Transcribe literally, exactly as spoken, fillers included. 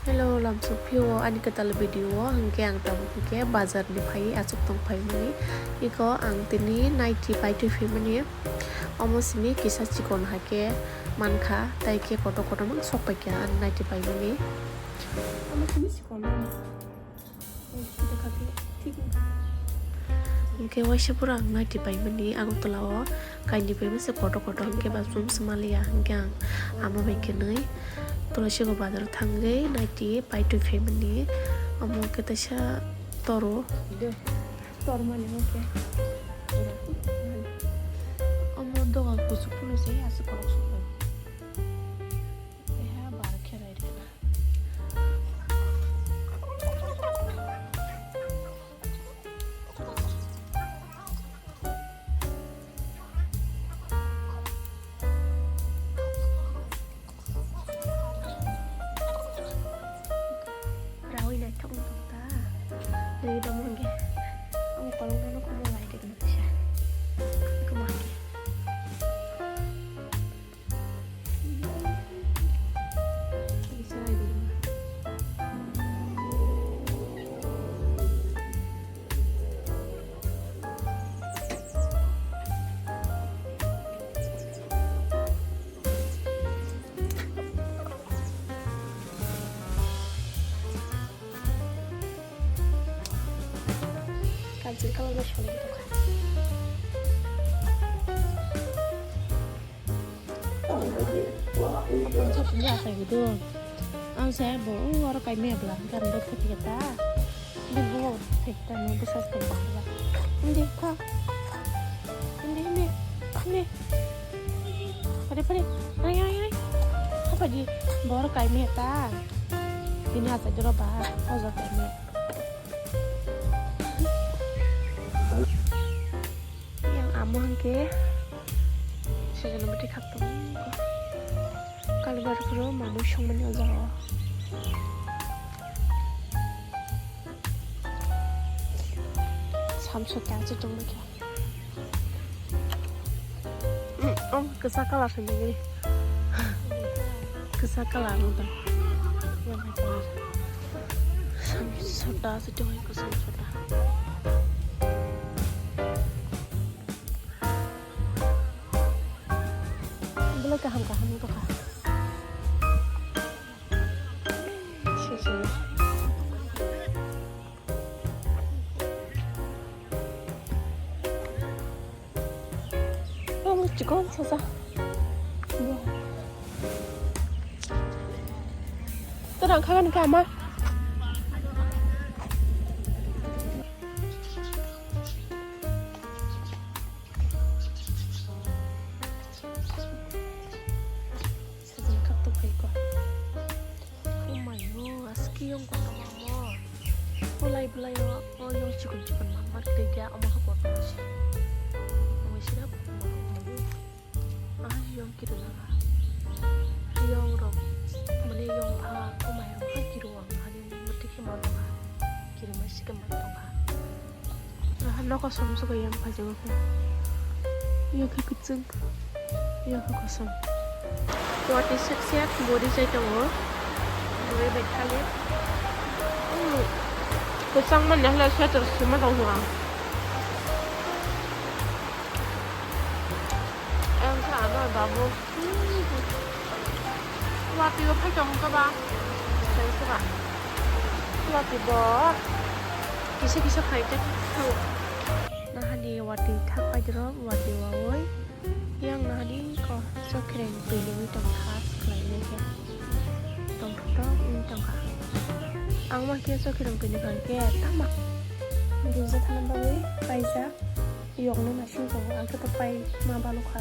Hello, lamsok phio ani kwtal video o, hwnkhe ang tabuk hwnkhe bazar ni phai achuk tong phaimani. Iko ang tini naiti paitwi phaimani. Omo simi kisa chikon hakhe mankha, tai khe kotor kotor mang sok paikha ani naiti paimani. Omo simi chikon. Hwnkhe waisa phuru ang naiti paimani Agartala o, kainwi paima se kotor kotor hwnkhe ba chum se maliya, hwnkhe ang ama bai khenwi Tulasi go bazar o thangwi naiti paitwi phaimani. Omo khe teisa toro. Tor mani omo khe. Omo doga kuchuk phano se aswk borok sukha. Eha bar khe rai rwna. Rawi naithok wngtong ta. Nini tamo hwnkhe. Ang kolokma no khumui lai khe tongkha. Khumui hwnkhe. Kanchwlwi kalar bai solai tongkha. Ang sa pungya atai gitu. Ang saya bo, uh, oro kaimaya bla, kan dot kati kata. Di bo, thik ta, no, bwsa thik ta. Hindi, ha. Hindi, hindi, hindi. Pare, pare. Ay, ay, ay. Apa di? Bo oro kaimaya ta. Ini asa jero ba, ojo kaimaya. Yang amo hwnkhe sejana bwtwi khak tongo. Kalibar phuru mamui songmani o jaga o. Samsok ta se tongma khe. Mm, oh, kwchak colour se nangri. Kwchak colour no da. Yang hai colour. Samsok ta se tong ko samsok ta. Belai kaham kaham wngkha. Sisi. Omo chikon sasa. Terang khagan kama. Sajani kap to phai ko. Oh my God, aski yong ko tama mo. Bolai bolai o, o yong chikon chikon mama tei dia omo ha ko tama si. Omo sira ko tama mo. Ah, yong kiri lama. Yong rok, mane yong pha, o mai rok ha kiri wang ha ni mati ki ma tong ha. Kiri ma si ke ma tong ha. Aha, nokosom se bai yang phaijak khe. Yang khe kwchwng. Yang khe kosom. Watwi sek sek bori chai tongo. Bori bai thali. Hmm. Kwchang mani hwlai sweater sima tong kha. Ang kha ano babu. Watwi o phai tongo khe ba. Sai khe ba. Watwi bo kisa kisa phai tei thang. Nahani watwi thak pai rok, watwi wawi. Yang nahani ko chokireng twi nungwi tong kha, swkhlai nai khe. Tongthok wng tong kha. Ang ma khe chokireng twi nungkha khe tama. Buja thana bagwi kaijak. Yokno naising tongo, ang khe to pai ma balukha.